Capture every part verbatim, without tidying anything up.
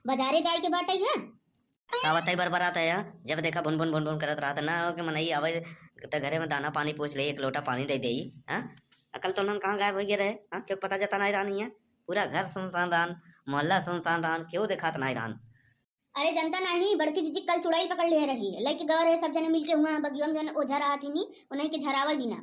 बाजारे जाए के बाटे है। का बताई, बरबरात है यहाँ, जब देखा भुन भुन भुन भुन करत रहत ना हो कि मनई आवे त घरे में दाना पानी पूछ ले, एक लोटा पानी दे देई। हाँ, अकल तो उन्हन कहाँ गायब हो गए रहे? हाँ, क्यों पता जता नहीं रहनी है? पूरा घर सुनसान रहन, मोहल्ला सुनसान रहन, क्यों देखात नहीं रहन? अरे जनता नहीं, बड़की जीजी कल चुड़ैल पकड़ ले रही, लेके गए रहे सब जने मिलके हुआ बगिया में जौन ओझा रहा थी नी, उन्हीं के झरावे बिना।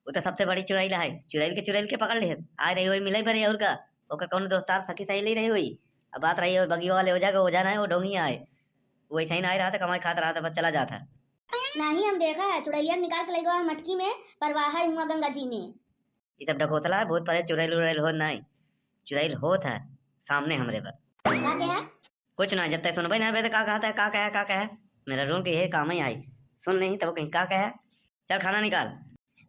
वो तो सबसे बड़ी चुड़ैल है, चुड़ैल के चुड़ैल के पकड़ ले आए रही हुई मिले बरे और का, ओकर कौन दोस्तार सखी सहेली रही हुई। अब बात रही हुई बगिया वाले ओझा का, ओझा ना है, वो ढोंगिया है। वो ऐसा ही ना आए रहा था, कमाई खात रहा था, बस चला जाता। नहीं, हम देखा है चुड़ैलिया निकाल के ले गया है मटकी में, परवाह है हुआ गंगा जी में। ये सब ढकोसला है, भूत प्रेत चुड़ैल उड़ैल होत नाहीं। चुड़ैल होत है सामने हमरे पर। का कहे? कुछ ना, जब तक सुनबे ना बे तो का कहता है, का कहे, का कहे? मेहरारून के यही काम ही आई, सुन नहीं तब कहीं का कहे। चल खाना निकाल।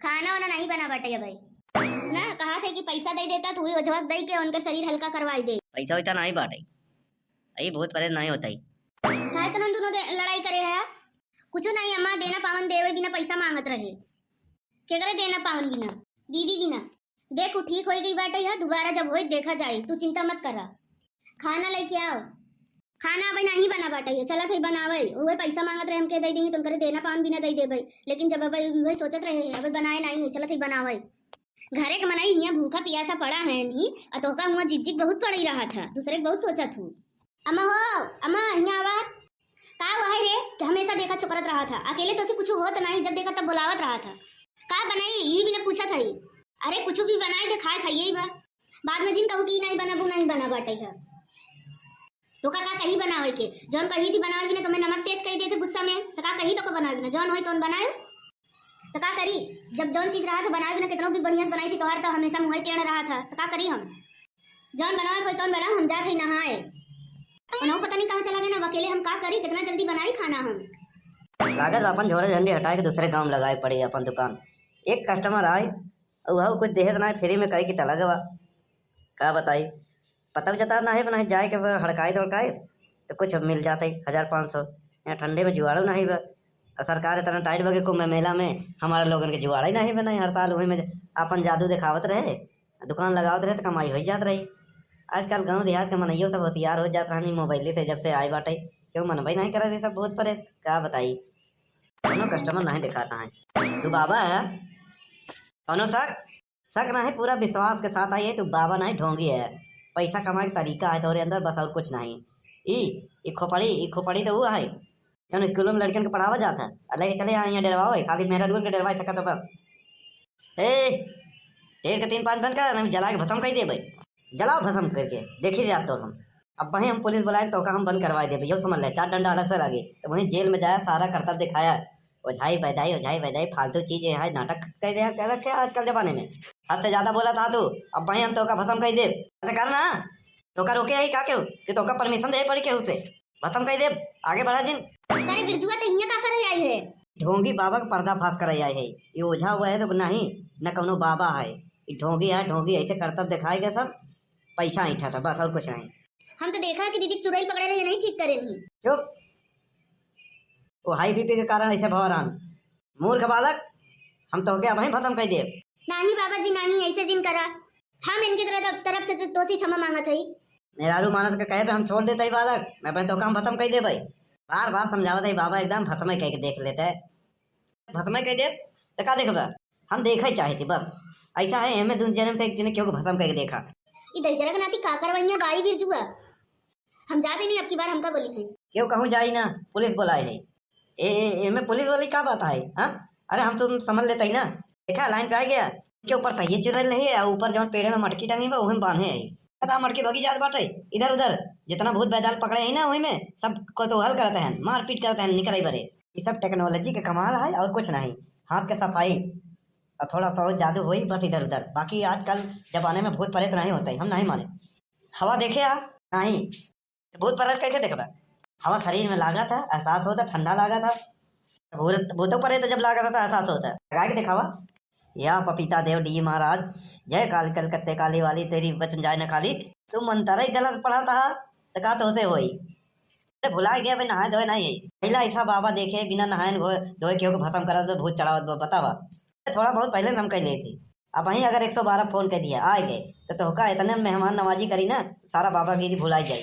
खाना वाना नहीं बना बाटे भाई। ना कहा थे कि पैसा दे देता तू ही ओझवा दे के उनका शरीर हल्का करवाई दे। पैसा वैसा नहीं बाटे, यही भूत प्रेत नहीं होता ही। काहे तो हम दोनों दे-, लड़ाई करे है? कुछ नहीं अम्मा, देना पावन देवे बिना पैसा मांगत रहे। केकरे देना पावन बिना? दीदी बिना। देख, उ ठीक होई गई बाटे, यह दोबारा जब होई देखा जाई, तू चिंता मत करा। खाना लेके आओ। खाना अबे नहीं बना बाटे, ये चलत है बनावे। उहे पैसा मांगत रहे, हमके दे देही, तो उनकरे देना पावन बिना दे देबे। लेकिन जब अबे उहे सोचत रहे, अबे बनाए नहीं है, चलत है बनावे। घरे के मनई हियां भूखा पियासा पड़ा है नहीं, आ तोहका हुआ झिझिक बहुत पड़ी रहा था, दूसरे के बहुत सोचत हूँ। अम्मा हो, अम्मा, हियां आवा। का हुआ है रे कि हमेशा देखा चुकरत रहा था, अकेले तो से कुछ होत नहीं, जब देखा तब बुलावत रहा था। का बनाई, यही बिना पूछत है। अरे कुछ भी बनाए दे, खाए खाइए ही बा। बाद में जिन कहू कि नहीं बनाबू, नहीं बना बाटे है। तो का, का कही बनावे के, जौन कही थी बनावे बिना तो मैं नमक तेज कही देते गुस्सा में, तो का कही तो का बनावे बिना, जौन होई तौन बनाए। तो का करी, जब जौन चीज रहा था बनावे बिना कितनो भी बढ़िया से बनाई थी, तोहार तो हमेशा मुँह टेढ़ रहा था, तो का करी हम। जौन बनावे कोई तौन बनाओ, हम जात हई नहाए। उन्हों पता नहीं कहाँ चला गए ना, अकेले हम का करी, कितना जल्दी बनाई खाना हम। लागत बा अपन झोरा झंडी हटाए के दूसरे गांव में लगाए के पड़ी अपन दुकान। एक कस्टमर आए, वह कुछ देहत ना, फ्री में कह के चला गवा। का बताई, पता जता ना है, ना जाए के हड़काए दौड़काए तो कुछ मिल जाते हजार पाँच सौ। यहाँ ठंडे में जुआड़ो नहीं बा। आ सरकार इतना टाइट बा कि कुंभ मेला में हमारा लोगन के जुआड़ा ही नहीं बना। हर साल वही में अपन जादू दिखावत रहे, दुकान लगावत रहे तो कमाई हो जात रही। आजकल गांव देहात के मनइयो सब होशियार हो जात रहनी मोबाइल से, जब से आए बाटे क्यों मनबे नहीं करत, ये सब भूत प्रेत का बताई। कौनो कस्टमर नहीं दिखाता है। तू बाबा है? कौनो शक? शक नहीं, पूरा विश्वास के साथ आई है, तू बाबा नहीं, ढोंगी है। पैसा कमाए के तरीका है तोरे अंदर, बस और कुछ नहीं। ई, ई खोपड़ी, ई खोपड़ी तो वो है, जौन स्कूल में लड़कन के पढ़ावा जात है, और लेके चले यहाँ, यहाँ डरवाओ है, खाली मेहरारून के डरवाए सकत है बस। ए, ढेर के तीन पाँच बन कर, नहीं जला के भस्म कर देबे। जलाओ भस्म करके, देखी जात तो हम। अब वहीं हम पुलिस बुलाए तो का हम बंद करवाए देबे, यो समझ ले, चार डंडा अलग से लगे, तो वहीं जेल में जाया, सारा करतब दिखाया। ओझाई बैदाई, ओझाई बैदाई, फालतू चीज है, नाटक कर दिया, कर रखे हैं आजकल जमाने में। हद से ज्यादा बोला था तू, अब भाई हम तोका भस्म कर देब। ऐसे कर ना, तोका रोके आई का केहू कि तोका परमिशन दे पड़ी केहू से? भस्म कर देब, आगे बढ़ा जिन। अरे बिरजुआ, ते हियां का करे आई है? ढोंगी बाबा का पर्दाफाश करे आई है। ये ओझा हुआ है तो नहीं, न कौनो बाबा है, ये ढोंगी है, ढोंगी ऐसे करतब दिखाए गए सब, पैसा ऐंठा था बस, और कुछ नहीं। हम तो देखा कि दीदी चुड़ैल पकड़े रहे, नहीं ठीक करे नहीं। चुप, वो हाई बीपी के कारण ऐसे भवा रहन। मूर्ख बालक, हम तोहके अबहीं भस्म कर देब। नहीं बाबा जी, नहीं, ऐसे जिन करा। हम इनकी तरफ, तरफ से तो तोसी क्षमा मांगत हई। मेहरारू मानस के कहे पे हम छोड़ देते ही बालक, मैं भाई तोहका हम भस्म कर देबे। बार बार समझावत है बाबा, एकदम भस्म कह के देख लेते। भस्म कह देब, तो का देखबे? हम देखा ही चाहे थी बस। ऐसा है, एमे दुन जन्म से एक जने केहू के भस्म कह के देखा। ई दहिजरा के नाती का करवाइया बाई बिरजुआ? हम जाते नहीं, अब की बार हमका बोली है। क्यों कहूँ जाई ना, पुलिस बुलाए है। ए, ए, ए में पुलिस वाली का बात है, हाँ? अरे हम तो समझ लेते ही ना। देखा, लाइन पे आ गया। के ऊपर सही चुनल नहीं है, और ऊपर जौन पेड़े में मटकी टंगी बा, उहे में बांधे है। पता मटकी भगी जात बाटे इधर उधर। जितना भूत बैताल पकड़े है ना, वही में सब कौतूहल करते हैं, मारपीट करते हैं, निकरे बरे। ये सब टेक्नोलॉजी के कमाल है और कुछ नहीं। हाथ के सफाई और थोड़ा बहुत जादू होई बस इधर उधर, बाकी आजकल जमाने में भूत प्रेत नहीं होते, हम नहीं माने। हवा देखे आ? नहीं। तो भूत प्रेत कैसे देखबा? हवा शरीर में लागा था, एहसास होता, ठंडा लागा था। भूत, भूतो प्रेत जब लागा था तो एहसास होता। लगा के दिखावा। या पपीता देव डी महाराज, जय काली कलकत्ते काली वाली, तेरी वचन जाए न खाली। तू मंत्र ही गलत पढ़ा था, तो का तोसे होई? अरे भुला गया भाई, नहाए धोए नहीं है। पहला ऐसा बाबा देखे बिना नहाए धोए, धोए केहू के भस्म करत बा, भूत चढ़ावत बा, बतावा। थोड़ा बहुत पहले नमक ले थी। अबहीं अगर एक सौ बारह फोन कर दिया, आए गए, तो तोहका इतने मेहमान नवाजी करी ना, सारा बाबागिरी भुलाई जाई।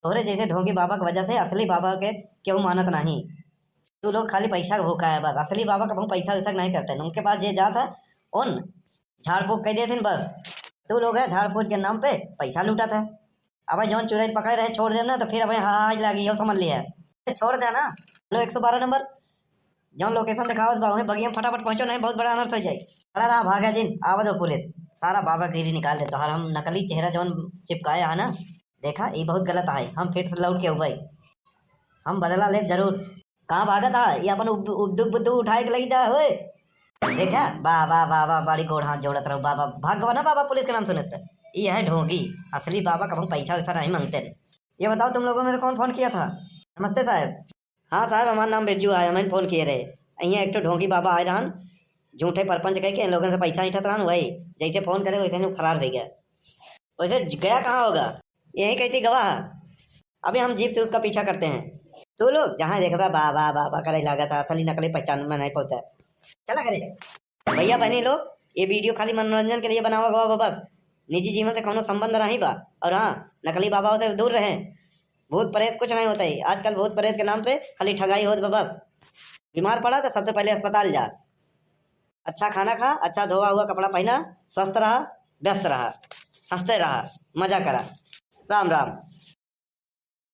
तोहरे जैसे ढोंगी बाबा की वजह से असली बाबा के केहू मानत नहीं। तू लोग खाली पैसा का भूखा है बस, असली बाबा कबहूँ पैसा वैसा नहीं करते। उनके पास जे जात है, उन झाड़ फूक कह देते हैं बस। तू लोग है झाड़ फूक के नाम पे पैसा लूटत है। अब जौन चुड़ैल पकड़े रहे छोड़ देना, तो फिर अब हाँ आज लागी, यो समझ लिया। छोड़ दे ना। हेलो, एक सौ बारह नंबर, जौन लोकेशन दिखावत बा, वहीं बगिया में फटाफट पहुँचो, नहीं बहुत बड़ा अनर्थ हो जाए। खड़ा रहा, भागा जिन, आवा दो पुलिस, सारा बाबागिरी निकाल दे तोहार। हम नकली चेहरा जौन चिपकाए है ना, देखा, ये बहुत गलत है, हम फिर से लौट के उबई, हम बदला लेब जरूर। कहाँ भागत है? ये अपन उब-, उब्दू बुद्धू उठाए के लगी जा, होए। देखा, बा, बा, बा, बा, बड़ी गोड़ हाथ जोड़त रहो, बाबा, भागवा ना बाबा, पुलिस के नाम सुनत। ये है ढोंगी, असली बाबा कबहूँ पैसा वैसा नहीं मांगते। ये बताओ, तुम लोगों में से कौन फोन किया था? नमस्ते साहब। हाँ साहब, हमार नाम बिरजू है, हमें फोन किए रहे। यहाँ एक ठो ढोंगी बाबा आए रहन, झूठे परपंच कह के इन लोगन से पैसा ऐंठत रहन, वही जैसे फोन करे वैसे ही फरार हो गया। वैसे ज-, गया कहाँ होगा? यहीं कहीं थी गवा है। अभी हम जीप से उसका पीछा करते हैं। तू लोग जहाँ देखबा बा, बा, बा, बा करे लागत है, असली नकली पहचान में नहीं पड़ता है। चला करे। भैया बहनी लोग, ये वीडियो खाली मनोरंजन के लिए बनावा गवा बा बस, निजी जीवन से कौनो संबंध नहीं बा। और हाँ, नकली बाबा से दूर रहें, भूत प्रेत कुछ नहीं होता है। आजकल भूत प्रेत के नाम पे खाली ठगाई होत बा बस। बीमार पड़ा तो सबसे पहले अस्पताल जा, अच्छा खाना खा, अच्छा धोआ हुआ कपड़ा पहना, स्वस्थ रहा, व्यस्त रहा, हंसते रहा, मजा करा। राम राम।